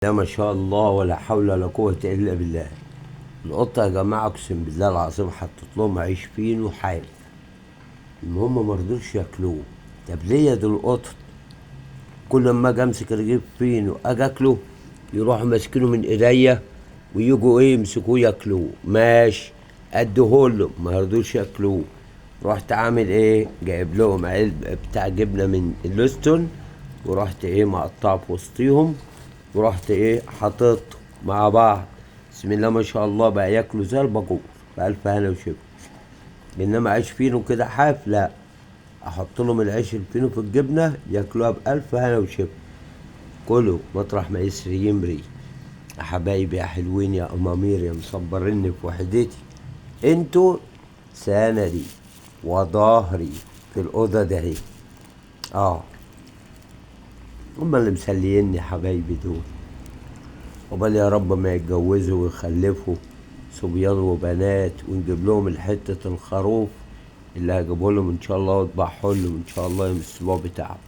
لا ما شاء الله ولا حول ولا قوة إلا بالله. القطة يا جماعة أقسم بالله العظيم حطيت لهم عيش فينو حاف، المهم ما رضوش ياكلوه. طب ليه يا دول القطط؟ كل ما اجي امسك رغيف فينو اجي اكله يروحوا ماسكينه من ايديا ويجوا ايه يمسكوه ياكلوه. ماشي اديهولهم ما رضوش ياكلوه. رحت عامل ايه؟ جايب لهم علب بتاع جبنه من اللوستون، ورحت ايه مقطعه في وسطيهم، ورحت ايه حاطط مع بعض. بسم الله ما شاء الله بقى ياكلوا زي الباجور بألف هنا وشفا. انما عيش فينو كده حاف لا، احط لهم العيش الفينو في الجبنة ياكلوها بألف هنا وشفا. كلوا مطرح ما يسري يمري. يا حبايبي يا حلوين يا امامير يا مصبريني في وحدتي، انتوا سندي وظهري في الاوضة ده اهي. هما اللي مسليني يا حبايبي دول. وبال يا رب ما يتجوزوا ويخلفوا صبيان وبنات، ونجيب لهم الحتة الخروف اللي هجيبه لهم ان شاء الله واذبحه لهم ان شاء الله يوم الاسبوع بتاعهم.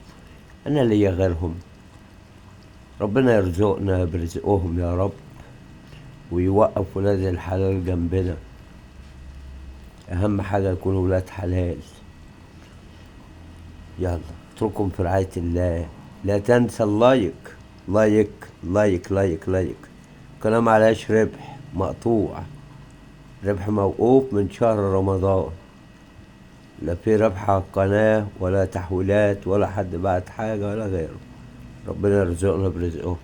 انا ليا غيرهم. ربنا يرزقنا برزقهم يا رب، ويوقف ولاد الحلال جنبنا. اهم حاجة يكونوا ولاد حلال. يلا اترككم في رعاية الله. لا تنسى ال like like like like like. كلام علىش ربح مقطوع، ربح موقوف من شهر رمضان. لا في ربح على القناة ولا تحويلات ولا حد بعت حاجة ولا غيره. ربنا يرزقنا برزقه.